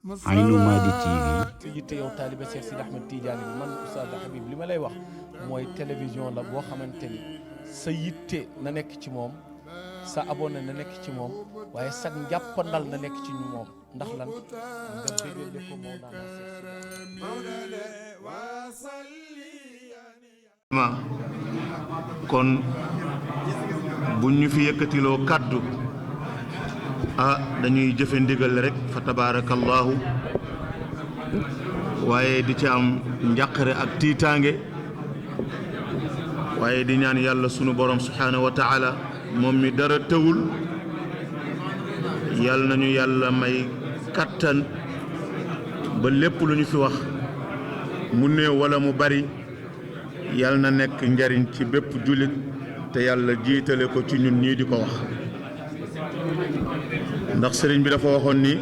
Aïnou Mady TV. yitte yow taalibe Cheikh Sidi Ahmed Tidiane bi man Oustaz Habib li ma lay wax mooy télévision la boo xamante ni sa yitte na nekk ci moom sa abonné na nekk ci moom waaye sa njàppandal na nekk ci ñu moom ndax lan nga bëggale ko Mawlana kon bu ñu fi yëkkatiloo kaddu dañuy jëfe ndigal rek fa tabarakallahu waaye di ci am njàqare ak tiitaange waaye di ñaan yàlla sunu borom subhanahu wa ta'ala moom mi dara tëwul yàlla nañu yàlla may kattan ba lépp lu ñu fi wax mu néew wala mu bari yàlla na nekk njariñ ci bépp jullit te yàlla jiitale ko ci ñun ñii di ko wax ndax sëriñ bi dafa waxoon ni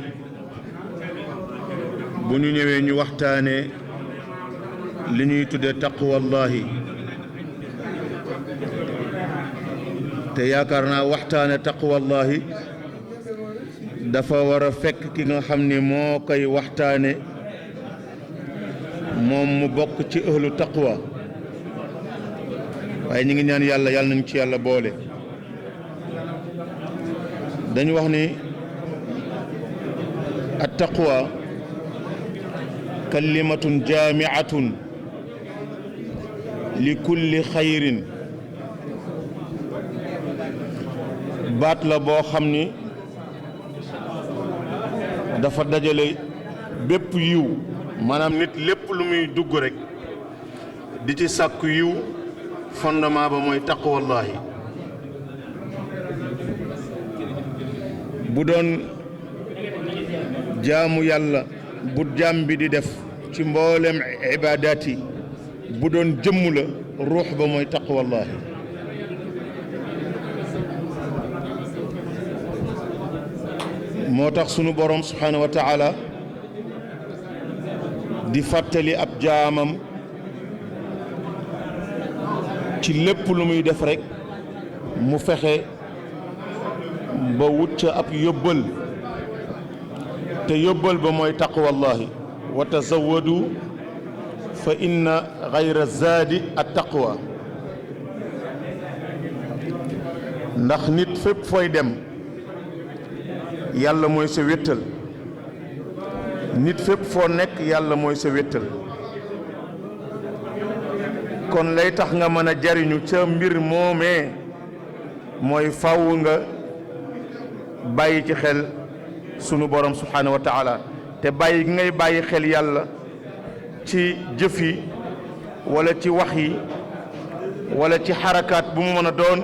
bu ñu ñëwee ñu waxtaane li ñuy tuddee taqwallahi te yaakaar naa waxtaane taqwallahi dafa war a fekk ki nga xam ni moo koy waxtaane moom mu bokk ci ahlu taqwa waaye ñu ngi ñaan yàlla nañu ci yàlla boole dañu wax ni at taqwa kalimatun jaamiatun li kulli xayrin baat la boo xam ni dafa dajale bépp yiw maanaam nit lépp lu muy dugg rek di ci sàkku yiw fondement ba mooy taqwallahi bu doon jaamu yàlla bu jaam bi di def ci mboolem ibaadaat yi bu doon jëmm la ruux ba mooy taqwallahi moo tax sunu borom subhanahu wa ta'ala di fàttali ab jaamam ci lépp lu muy def rek mu fexe ba wut ca ab yóbbal te yóbbal ba mooy taqwallahi wa tazawwadu fa inna gayra zaadi at taqwa ndax nit fépp fooy dem yàlla mooy sa wéttal nit fépp foo nekk yàlla mooy sa wéttal kon lay tax nga mën a jariñu ca mbir moomee mooy fàww nga bàyyi ci xel sunu borom subhanahu wa ta'ala te bàyyi gi ngay bàyyi xel yàlla ci jëf yi wala ci wax yi wala ci xarakaat bu mu mën a doon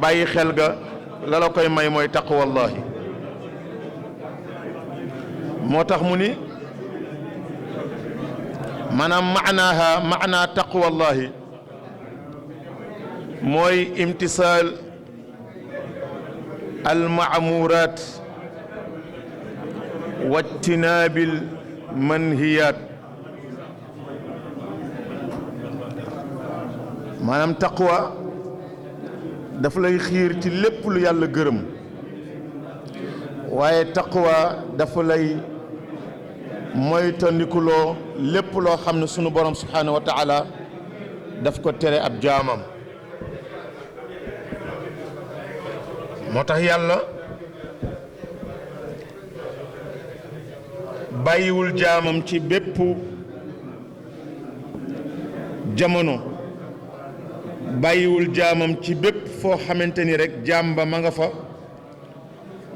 bàyyi xel ga la la koy may mooy taqwallahi moo tax mu ni maanaam maanaa taqwallahi mooy imtisaal almaamuuraat wajtinaabil manhiyaat maanaam taqwa daf lay xiir ci lépp lu yàlla gërëm waaye taqwa dafa lay moytandikuloo lépp loo xam ne sunu borom subhanahu wa ta'ala daf ko tere ab jaamam moo tax yàlla bàyyiwul jaamam ci bépp jamono bàyyiwul jaamam ci bépp foo xamante ni rek jaam ba ma nga fa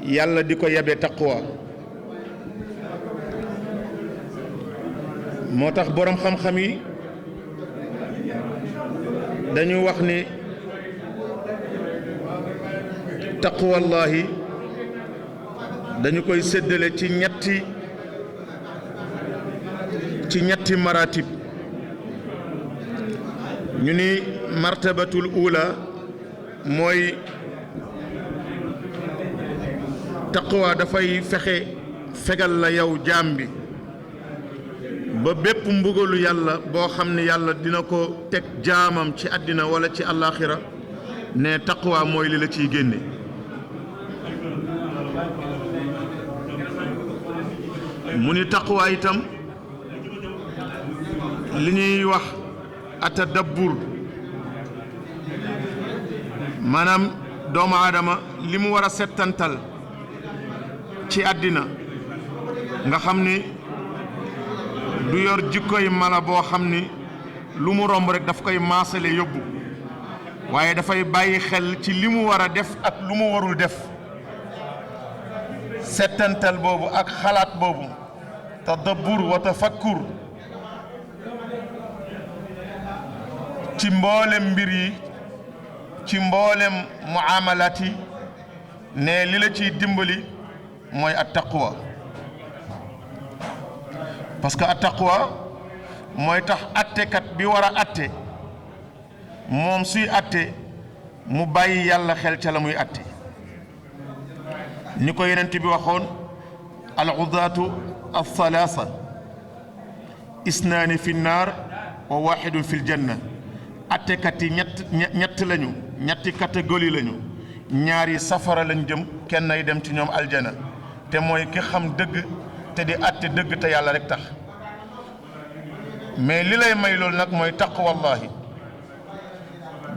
yàlla di ko yabe taqwa moo tax boroom xam-xam yi dañu wax ni taqwallahi dañu koy séddale ci ñetti maratib ñu ni martabatul ula mooy taqwa dafay fegal la yow jaam bi ba bépp mbugalu yàlla boo xam ne yàlla dina ko teg jaamam ci àddina wala ci àllaaxira ne taqwa mooy li la ciy génne mu ni taqwa itam li ñuy wax atadabbur maanaam doomu aadama li mu war a settantal ci àddina nga xam ni du yor jikkoy mala boo xam ni lu mu romb rek daf koy maasale yóbbu waaye dafay bàyyi xel ci li mu war a def ak lu mu warul def settantal boobu ak xalaat boobu tadabbur wa tafakkur ci mboolem mbir yi ci mboolem muamalaat yi ne li la ciy dimbali mooy at taqwa parce que at taqwa mooy tax attekat bi war a atte moom suy atte mu bàyyi yàlla xel ca la muy atte ni ko Yonent bi waxoon al udaatu athalaatha isnaani fi nnaar wa waaxidun fi ljanna attekat yi ñett lañu ñetti catégorie lañu ñaari safara lañ jëm kenn ay dem ci ñoom aljana te mooy ki xam dëgg te di atte dëgg te yàlla rek tax mais li lay may loolu nag mooy taqwallahi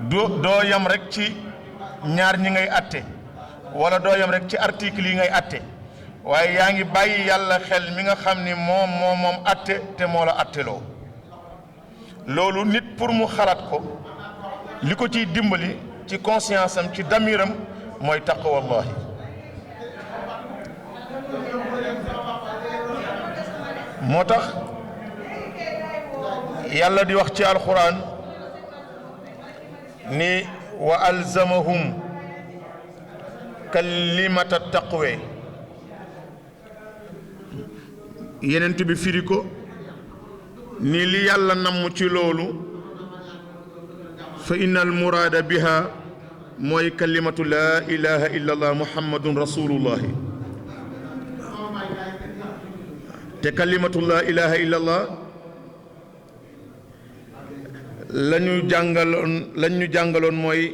doo yam rek ci ñaar ñi ngay atte wala doo yam rek ci article yi ngay atte waaye yaa ngi bàyyi yàlla xel mi nga xam ni moom atte te moo la atteloo loolu nit pour mu xalaat ko li ko ciy dimbali ci conscience am ci damiram mooy taqwallahi moo tax yàlla di wax ci alquran ni wa alzamahum kalimata taqwe yenent bi firi ko ni li yàlla namm ci loolu fa inna al muraada biha mooy kalimatu laa ilaha illa allah muhammadun rasulullahi te kalimatu laa ilaha illa allah lañ ñu jàngaloon mooy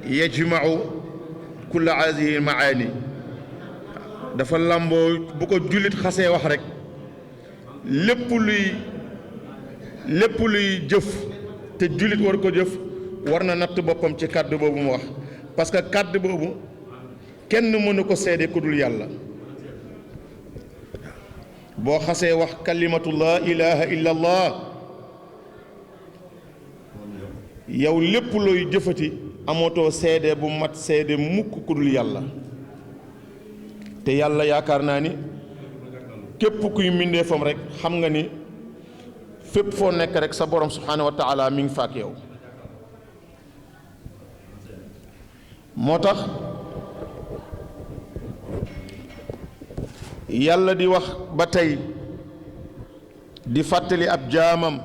yajmau kulla haadihi maani dafa làmboo bu ko jullit xasee wax rek lépp luy jëf te jullit war ko jëf war na natt boppam ci kàddu boobu mu wax parce que kàddu boobu kenn mënu ko seede ku dul yàlla boo xasee wax kalimatu laa ilaha illa allah yow lépp looy jëfati amootoo seede bu mat seede mukk ku dul yàlla te yàlla yaakaar naa ni képp kuy mbindeefam rek xam nga ni fépp foo nekk rek sa borom subhaanahu wa taala mi ngi fa ak yow moo tax yàlla di wax ba tey di fàttali ab jaamam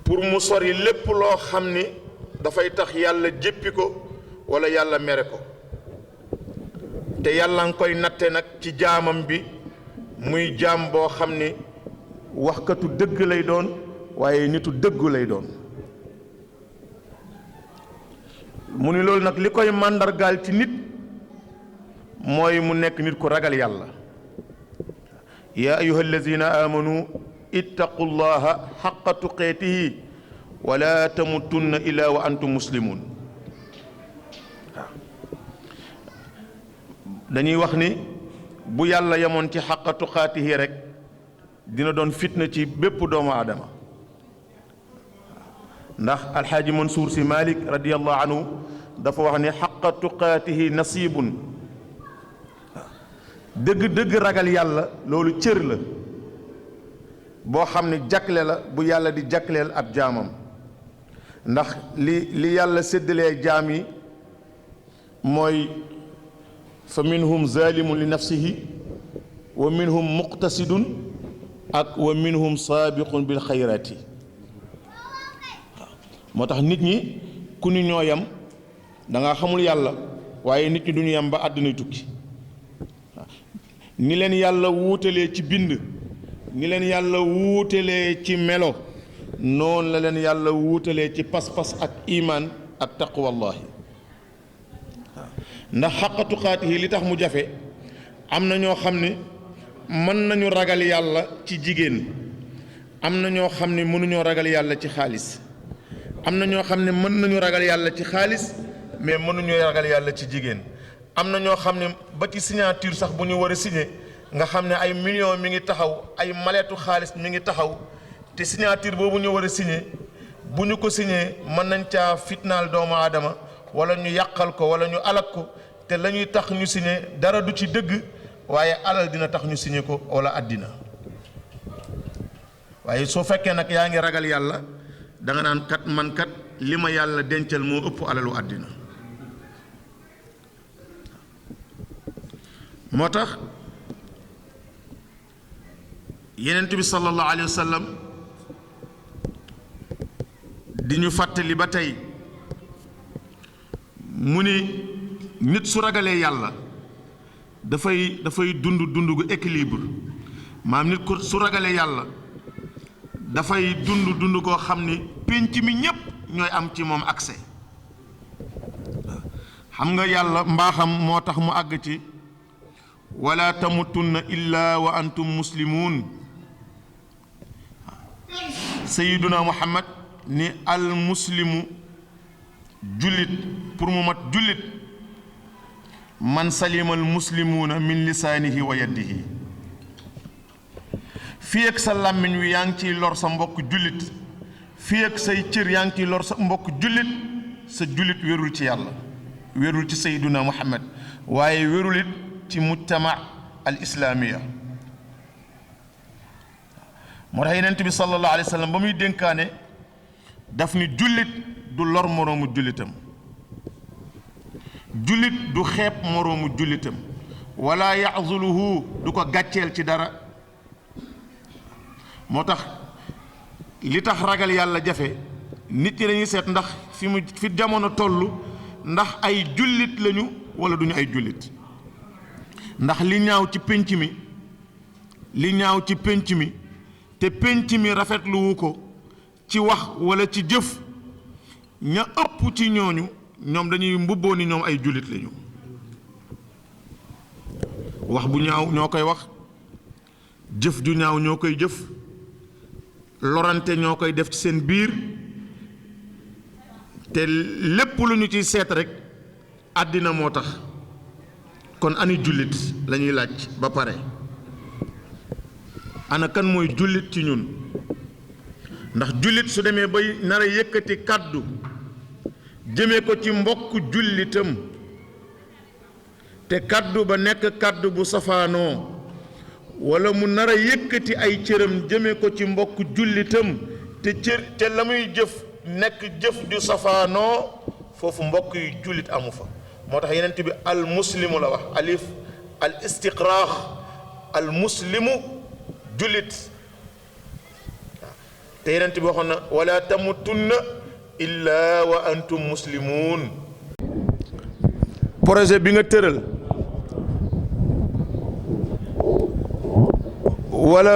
pour mu sori lépp loo xam ni dafay tax yàlla jéppi ko walla yàlla mere ko te yàlla nga koy natte nag ci jaamam bi muy jaam boo xam ni waxkatu dëgg lay doon waaye nitu dëggu lay doon mu ni loolu nag li koy màndargaal ci nit mooy mu nekk nit ku ragal yàlla yaa ayyuha allazina amanu ittaqullaha xaqa tuqaatihi wala tamutunna illa wa antum muslimun dañuy wax ni bu yàlla yemoon ci xaqa tuqaatihi rek dina doon fitna ci bépp doomu aadama ndax alxaaji Mansour si Malik radiyallahu anhu dafa wax ni xaqa tuqaatihi nasibun dëgg-dëgg ragal yàlla loolu cër la boo xam ne jagle la bu yàlla di jagleel ab jaamam ndax li yàlla séddalee jaam yi mooy fa minhum zalimun li nafsihi wa minhum muqtasidun ak wa minhum saabiqun bil xayraati moo tax nit ñi ku ñu ñoo yam da nga xamul yàlla waaye nit ñi duñu yam ba àdduna tukki ni leen yàlla wuutalee ci bind ni leen yàlla wuutalee ci melo noonu la leen yàlla wuutalee ci pas-pas ak imaan ak taqwallahi ndax xaqa tuqaatihi li tax mu jafe am na ñoo xam ne mën nañu ragal yàlla ci jigéen am na ñoo xam ne mënuñoo ragal yàlla ci xaalis am na ñoo xam ne mën nañu ragal yàlla ci xaalis mais mënuñu ragal yàlla ci jigéen am na ñoo xam ne ba ci signature sax bu ñu war a signé nga xam ne ay millions mi ngi taxaw ay maleetu xaalis mi ngi taxaw te signature boobu ñu war a signé bu ñu ko signé mën nañ caa fitnaal doomu aadama wala ñu yàqal ko wala ñu alak ko te la ñuy tax ñu signé dara du ci dëgg waaye alal dina tax ñu signé ko wala àddina waaye soo fekkee nag yaa ngi ragal yàlla da nga naan kat man kat li ma yàlla dencal moo ëpp alalu àddina moo tax yenent bi sallallahu alayhi wa sallam di ñu fàttali ba tey mu ni nit su ragalee yàlla dafay dund gu équilibre maam nit ko su ragalee yàlla dafay dund koo xam ni pénc mi ñépp ñooy am ci moom accès xam nga yàlla mbaaxam moo tax mu àgg ci wala tamutunna illa wa antum muslimun sayiduna muhammad ni al muslimu jullit pour mu mat jullit man salimal muslimuuna min lisaanihi wa yadihi fii ak sa làmmiñ wi yaa ngi ciy lor sa mbokk jullit fii ak say cër yaa ngi ciy lor sa mbokk jullit sa jullit wérul ci yàlla wérul ci sayiduna muhammad waaye wérul it ci mujtama al islaamiya moo tax yenent bi sallallahu alayhi wa sallam ba muy dénkaane daf ni jullit du lor moroomu jullitam jullit du xeeb moroomu jullitam wala yaxzuluhu du ko gàcceel ci dara moo tax li tax ragal yàlla jafe nit ñi dañuy seet ndax fi jamono toll ndax ay jullit lañu wala duñu ay jullit ndax li ñaaw ci pénc mi te pénc mi rafetluwu ko ci wax wala ci jëf ña ëpp ci ñooñu ñoom dañuy mbubboo ni ñoom ay jullit lañu wax bu ñaaw ñoo koy wax jëf ju ñaaw ñoo koy jëf lorante ñoo koy def ci seen biir te lépp lu ñu ciy seet rek àddina moo tax kon ani jullit lañuy laaj ba pare ana kan mooy jullit ci ñun ndax jullit su demee bay nar a yëkkati kàddu jëme ko ci mbokk jullitam te kàddu ba nekk kàddu bu safaanoo wala mu nar a yëkkati ay cëram jëme ko ci mbokk jullitam te la muy jëf nekk jëf ju safaanoo foofu mbokk yu jullit amu fa moo tax yenent bi al muslimu la wax alif al istiqraax al muslimu jullit te yenent bi waxoon na wala tamutunna illa wa antum muslimun projet bi nga tëral wala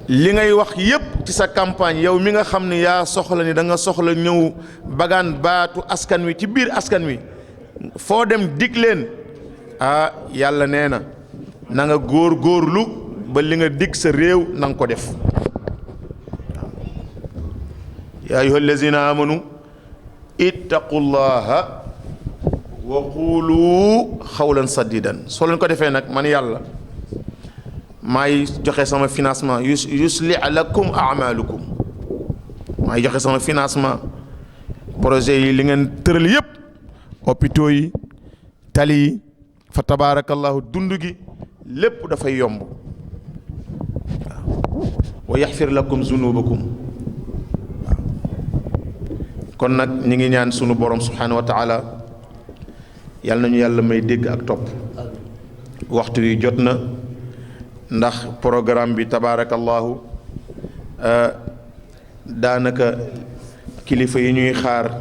li ngay wax yépp ci sa campagne yow mi nga xam ne yaa soxla ni da nga soxla ñëw bagaan baatu askan wi ci biir askan wi foo dem dig leen yàlla nee na nga góorlu ba li nga dig sa réew na nga ko def yaa ayyuha allazina amanu ittaqullaha wa qulu xawlan sadidan soo leen ko defee nag man yàlla maay joxe sama financement yuslih lakum a'malukum maay joxe sama financement projet yi li ngeen tëral yépp hôpitaux yi tali yi fa tabaarakallahu dund gi lépp dafay yomb wa yaxfir lakum zunubakum kon nag ñi ngi ñaan sunu borom subhanahu wa taala yàlla nañu yàlla may dégg ak topp waxtu wi jot na ndax programme bi tabaarakallahu daanaka kilifa yi ñuy xaar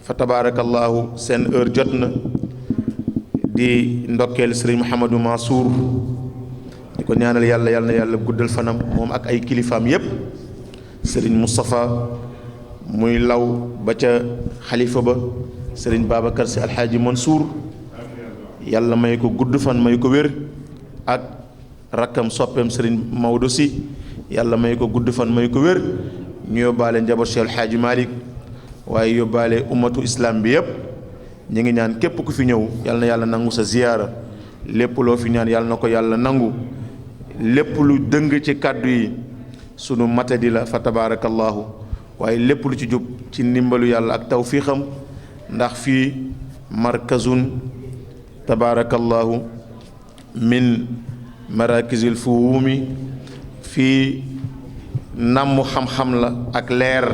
fa tabaarakallahu seen heure jot na di ndokkeel sëriñ Mouhamadou Mansour di ko ñaanal yàlla yàlla na yàlla guddal fanam moom ak ay kilifaam yépp sëriñ Moustapha muy law ba ca xalifa ba sëriñ Babacar si alxaaji Mansour yàlla may ko gudd fan may ko wér ak rakkam soppeem Serigne Maodo Sy yàlla may ko gudd fan may ko wér ñu yóbbaale njaboot Cheikh El Hadji Malick waaye yóbbaale ummatu islam bi yëpp ñu ngi ñaan képp ku fi ñëw yàlla na yàlla nangu sa ziyaara lépp loo fi ñaan yàlla na ko yàlla nangu lépp lu dëng ci kàddu yi sunu matadi la fa tabaarakallaahu waaye lépp lu ci jub ci ndimbalu yàlla ak tawfiixam ndax fii markazun tabaarakallaahu min marakizil fuhumi fii nàmm xam-xam la ak leer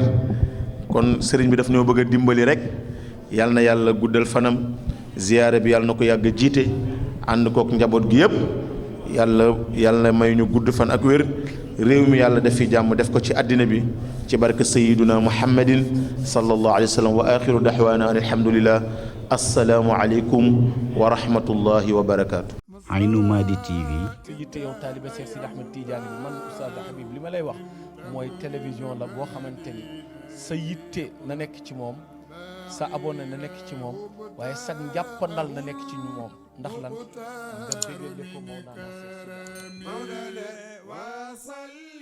kon sëriñ bi daf ñoo bëgg a dimbali rek yal na yàlla guddal fanam ziyaare bi yàlla na ko yàgg jiite ànd kook njaboot gi yëpp yàlla may ñu gudd fan ak wér réew mi yàlla def fi jàmm def ko ci àddina bi ci barke sayiduna muhammadin sallallahu alayhi wa sallam wa axiru daxwaana an alhamdulillah assalaamu aleykum wa rahmatullahi wa barakaatu. Aynou Mady TV. sa yitte yow taalibe Cheikh Sidi Ahmed Tidiane bi man Oustaz Habib li ma lay wax mooy télévision la boo xamante ni sa yitte na nekk ci moom sa abonné na nekk ci moom waaye sa njàppandal na nekk ci ñu moom ndax lan nga béggee ko Mawlana Cheikh Sidi